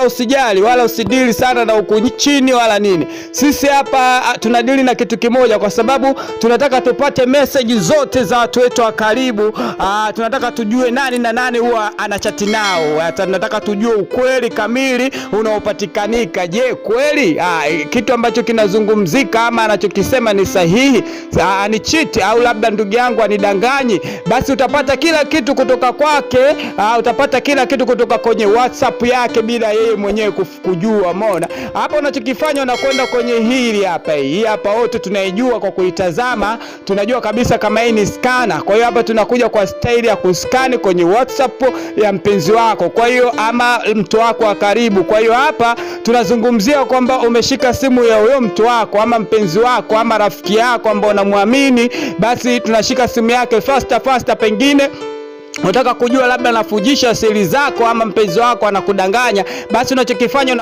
Usijali wala usidili sana na huku chini wala nini. Sisi hapa tunadili na kitu kimoja, kwa sababu tunataka tupate message zote za watu wetu wa karibu. Tunataka tujue nani na nani huwa anachati nao. Tunataka tujue ukweli kamili unaopatikanika. Je, kweli kitu ambacho kinazungumzika ama anachokisema ni sahihi? Anichiti au labda ndugu yangu anidanganyi? Basi utapata kila kitu kutoka kwake. Utapata kila kitu kutoka kwenye WhatsApp yake bila yeye mwenyewe kujua. Umeona hapa, unachokifanya unakwenda kwenye hili hapa, hii hapa wote tunaijua kwa kuitazama, tunajua kabisa kama hii ni scanner. Kwa hiyo hapa tunakuja kwa staili ya kuskani kwenye WhatsApp ya mpenzi wako, kwa hiyo ama mtu wako wa karibu. Kwa hiyo hapa tunazungumzia kwamba umeshika simu ya huyo mtu wako ama mpenzi wako ama rafiki yako ambao unamwamini, basi tunashika simu yake faster faster, pengine unataka kujua labda anafujisha siri zako ama mpenzi wako anakudanganya, basi unachokifanya